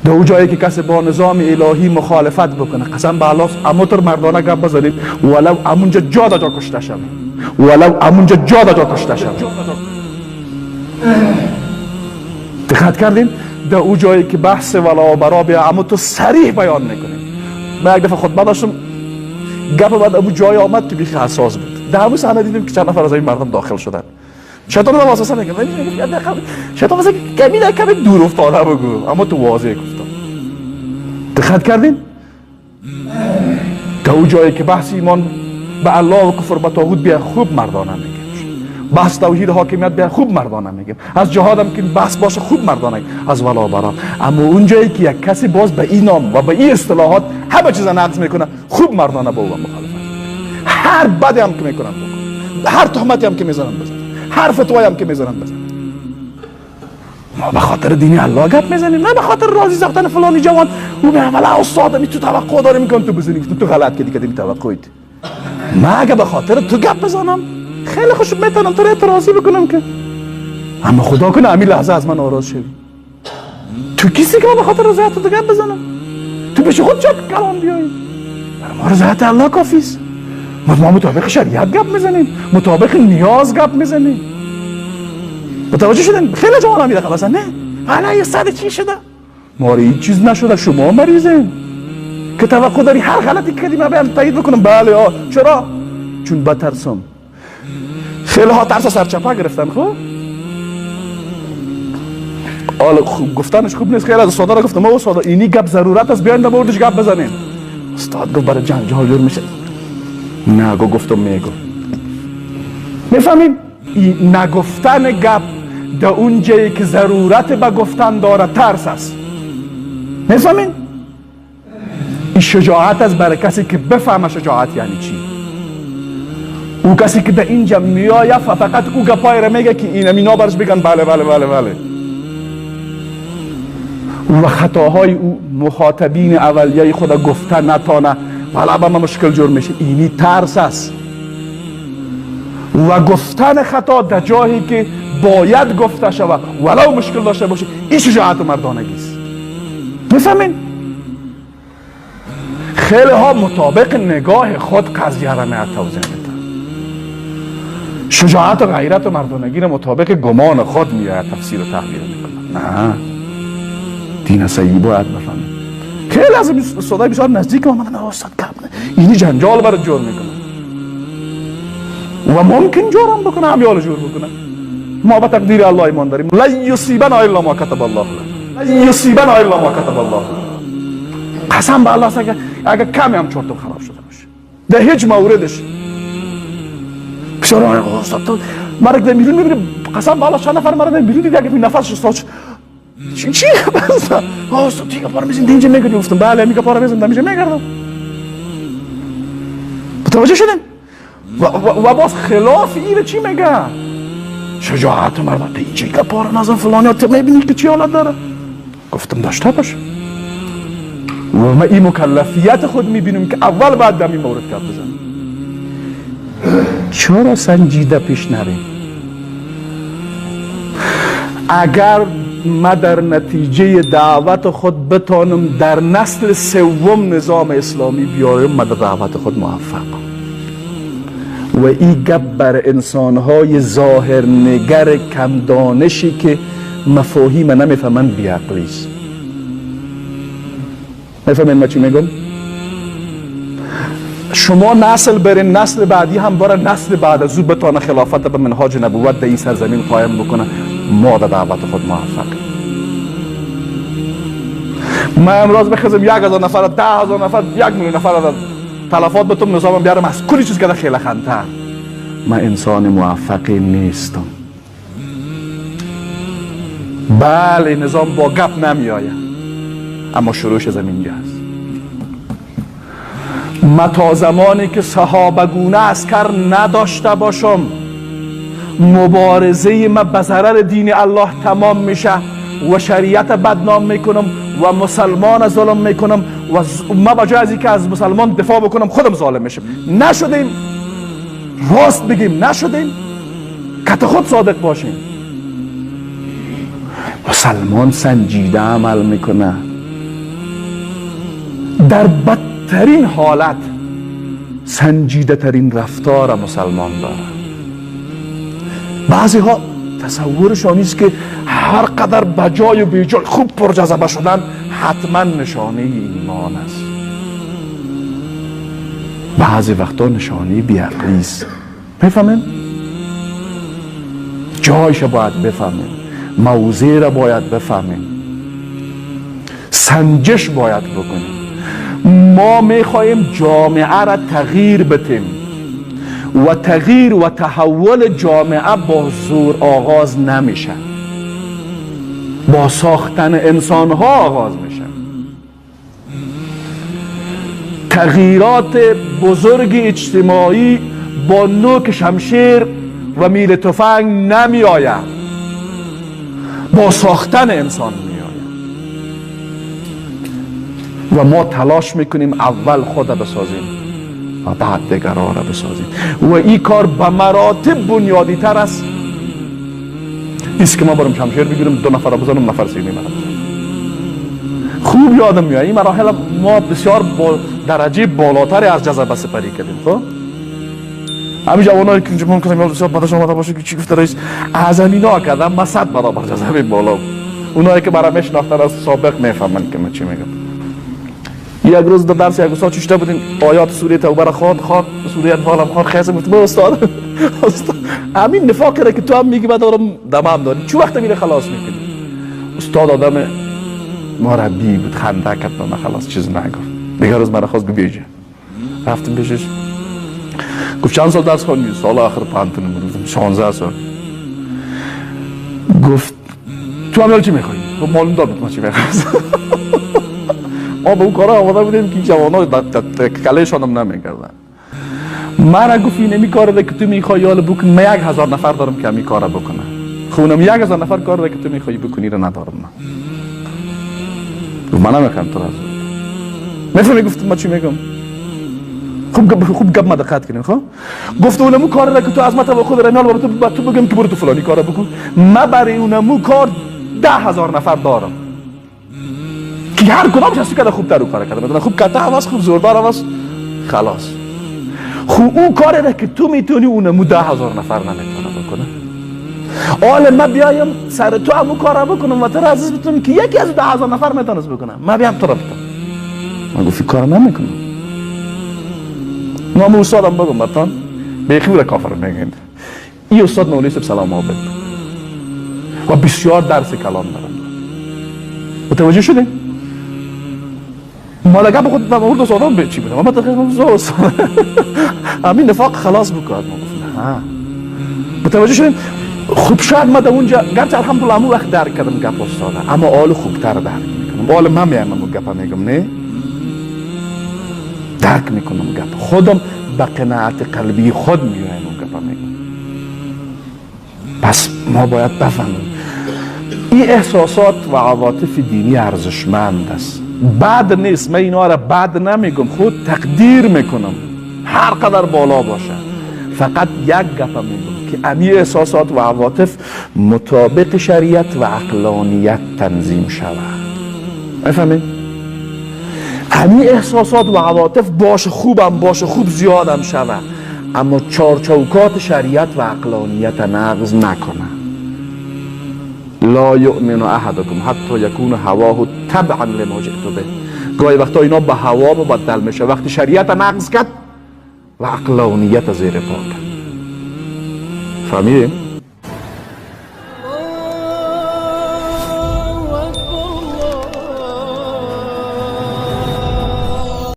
در او جایی که کسی با نظام الهی مخالفت بکنه، قسم به الله اما تر مردانه گپ بزنیم، ولو امونجا جا دا جا کشته شوه، ولو امونجا جا دا جا کشته شوه. دقت کردین؟ در او جایی که بحث ولا و برا بیا، اما تو صریح بیان میکنیم. من یک دفعه خطبه داشتم، گپ بعد ابو جای آمد که بیخی حساس بود. در همون صحنه دیدیم که چند نفر از این مردم داخل شدن. شیطان رو واسه میگه، شیطان واسه کمی در کمی دور افتاده بگو، اما تو واضح گفتم. دقت کردین؟ در او جایی که بحث ایمان به الله و کفر به طاغوت بیا، خوب مردانه میگیم. بحث توحید حاکمیت بیا، خوب مردانه میگیم. از جهاد هم که بحث باشه، خوب مردانه، از ولا برا. اما اون جایی که یک کسی باز به این نام و به این اصطلاحات همه چیز نقض میکنه، خوب مردانه با او مخالفت. هر بدی هم که میکنن بکن، هر تهمتی هم که میزنن بزن، هر فتوایی هم که میزنن بزن. ما به خاطر دین الله گپ میزنیم، نه به خاطر راضی ساختن فلانی جوان. او میگه والا استاد می تو توقع داری میکنم تو بزنی، تو غلط کردی که توقعیت. ما اگه به خاطر تو گپ بزنم خیلی خوش میتونم تو رو اعتراضی بکنم که، اما خدا کنه همین لحظه از من ناراض شوی. تو کسی که ما به خاطر رضایت تو گپ بزنم، تو پیش خود چه کلام بیایی؟ برای ما رضایت الله کافی است. ما مطابق شریعت گپ میزنیم، مطابق نیاز گپ میزنیم. متوجه شدن؟ خیلی جوان هم میدخل اصلا نه حالا یه صد چی شده؟ ما هیچ چیز نشده، شما مریضین که توقع داری هر غلطی کردی من بیام تایید بکنم. بله آه. چرا؟ چون بترسم. خیلی ها ترس سرچپه گرفتن. خب حالا خوب گفتنش خوب نیست. خیلی از استادا را گفتم ما استادا اینی گپ ضرورت است، بیاین در موردش گپ بزنیم. استاد گفت برای جنجال جور میشه. نه گفتم میگم. میفهمین؟ نگفتن گپ در اون جایی که ضرورت به گفتن داره ترس است. میفهمین؟ این شجاعت است برای کسی که بفهمه شجاعت یعنی چی. او کسی که در اینجا میآید فقط او گپای را میگه که این امینا برش بگن بله بله بله بله. و خطاهای او مخاطبین اولیه خود گفته نتانه، ولی با ما مشکل جور میشه. اینی ترس است. و گفتن خطا در جایی که باید گفته شود ولو مشکل داشته باشه، این شجاعت و مردانگی است. میفهمین؟ خیلی ها مطابق نگاه خود قضیه را می توضیح میدن. شجاعت و غیرت و مردانگی را مطابق گمان خود میآید تفسیر و تحلیل میکنن. نه، دین صحیح باید بفهمیم. خیلی از استادای بسیار نزدیک آمدن، استاد گپ نه، اینی جنجال برات جور میکنه و ممکن جورم بکنه، همیال جور بکنه. ما به تقدیر الله ایمان داریم. لن یصیبنا الا ما کتب الله لنا، لن یصیبنا الا ما کتب الله لنا. قسم به الله اگر کمی هم چرتم خراب شده باشه در هیچ موردش. بسیار استاد تو مرا در بیرون میبینی، قسم به الله چند نفر مرا در بیرون دیدی، اگه نفسش استاد چی استاد دیگه پارو میزنی اینجا میگردی. گفتم بله میگه پارو میزنم اینجا میگردم. متوجه شدن؟ و باز خلاف اینه چی میگه؟ شجاعت مردم اینجا که پارو نزن فلانی، تو میبینی که چی حالت داره. گفتم داشته باش. و ما این مکلفیت خود میبینیم که اول باید در این مورد گپ بزنیم. چرا سنجیده پیش نریم؟ اگر ما در نتیجه دعوت خود بتانم در نسل سوم نظام اسلامی بیاریم، ما در دعوت خود موفقم. و این گپ بر انسانهای ظاهر نگر کم دانشی که مفاهیم نمیفهمند بیعقلی است. میفهمین ما چی میگم؟ شما نسل برین، نسل بعدی هم باره، نسل بعد از او بتانه خلافت به منهاج نبوت در این سرزمین قایم بکنه، ما در دعوت خود موفقیم. ما امروز بخزم 1000 نفر، 10,000 نفر، 1,000,000 نفر تلفات بتون نظامم بیارم از کلی چیز که خیلی خنتر. من انسان موفقی نیستم. بله نظام با گپ نمی آید، اما شروعش از اینجا است. ما تا زمانی که صحابه گونه عسکر نداشته باشم، مبارزه ما به ضرر دین الله تمام میشه و شریعت بدنام میکنم و مسلمان ظلم میکنم و ما به جای از اینکه از مسلمان دفاع بکنم خودم ظالم میشم. نشدیم، راست بگیم نشدیم، کت خود صادق باشیم. مسلمان سنجیده عمل میکنه. در بدترین حالت سنجیده ترین رفتار مسلمان داره. بعضی ها تصورشان نیست که هر قدر بجای و بیجای خوب پرجذبه شدن حتما نشانه ایمان است. بعضی وقتا نشانه بیعقلی است. میفهمین؟ جایش باید بفهمیم، موضع را باید بفهمیم، سنجش باید بکنیم. ما میخواهیم جامعه را تغییر بدیم و تغییر و تحول جامعه با زور آغاز نمیشه، با ساختن انسان ها آغاز میشه. تغییرات بزرگ اجتماعی با نوک شمشیر و میل تفنگ نمی آید، با ساختن انسان می آید. و ما تلاش میکنیم اول خود بسازیم و بعد دیگران را بسازیم و این کار به مراتب بنیادی تر است. ایست که ما برم شمشیر بگیرم دو نفر را بزنم، نفر سیمی مرا. خوب یادم میاد این مراحل ما بسیار با درجه بالاتر از جذبه سپری کردیم. خب همین جوانایی که اینجا ممکنه میاد بسیار بدش آمده باشه که چی گفته رئیس، از همینا کردم من 100 برابر جذبه بالا. اونایی که برام میشناختن از سابق میفهمن که من چی میگم. یک روز در درس یک استاد چشته بودیم، آیات سوره توبه را خواند، سوره انفال هم خواند. خیلی گفت استاد همین نفاقی را که تو هم میگی من دارم دمم داری، چه وقت میره خلاص میکنی؟ استاد آدم مربی بود، خنده کرد به من، خلاص چیز نگفت. دیگه روز مرا خواست گفت بیجا. رفتم پیشش، گفت چند سال درس خواندی؟ سال آخر پانتون بود. گفتم 16 سال. گفت تو هم چی میخوایی؟ گفت معلوم دار بود من چی میخواستم. ما به اون کارا آماده بودیم که جوان‌ها کلهشان هم نمی‌کردن. مرا گفت این همی کار که تو میخوای حالا بکن، من 1000 نفر دارم که همی کار بکنه. خب اونم 1000 نفر کار که تو میخوای بکنی رو ندارم من. گفت من نمیخوام تو را. میفهمی گفت ما چی میگم؟ خوب گپ ما دقت کنیم. خب گفت اونمو کار که تو از ما توقع داری، حالا تو بگم که برو تو فلانی کار بکن، من برای اونمو کار 10000 نفر دارم که هر کدامش از تو کرده خوب تر کار کرده، مثلا خوب کته هم خوب زوردار هم خلاص. خب اون کاری را که تو میتونی اونمو 10000 نفر نمیتونه بکنه. حالا من بیایم سر تو همون کار بکنم و تو را عزیز بتونم که یکی از 10000 نفر میتونست بکنه، من بیام تو را بتونم. من گفت کار نمیکنم. نام استادم بگم برتان بیخی را کافر میگن. این استاد مولوی صاحب سلام آباد و بسیار درس کلام دارم. متوجه شدین؟ ما لگه خود و مورد استادم به چی بودم؟ ما تخیل همین نفاق خلاص بکن. ما گفت نه. متوجه شدین؟ خوب شاید ما در اونجا گرچه الحمدلله همون وقت درک کردم گپ استاده، اما آل خوبتر درک میکنم. آل من میام گپ میگم، نه درک میکنم گپ خودم، به قناعت قلبی خود میایم گپ میگم. پس ما باید بفهمیم این احساسات و عواطف دینی ارزشمند است، بد نیست. من اینا را بد نمیگم، خود تقدیر میکنم هر قدر بالا باشه. فقط یک گپ میگم که امی احساسات و عواطف مطابق شریعت و عقلانیت تنظیم شود. میفهمید؟ امی احساسات و عواطف باشه، خوبم باشه، خوب زیادم شود، اما چارچوکات شریعت و عقلانیت نقض نکنه. لا یؤمن احدکم حتی یکون هواه تبعا لما جئت به. گاهی وقتا اینا به هوا مبدل میشه وقتی شریعت نقض کرد و عقلانیت زیر پا کرد. فهمیدیم؟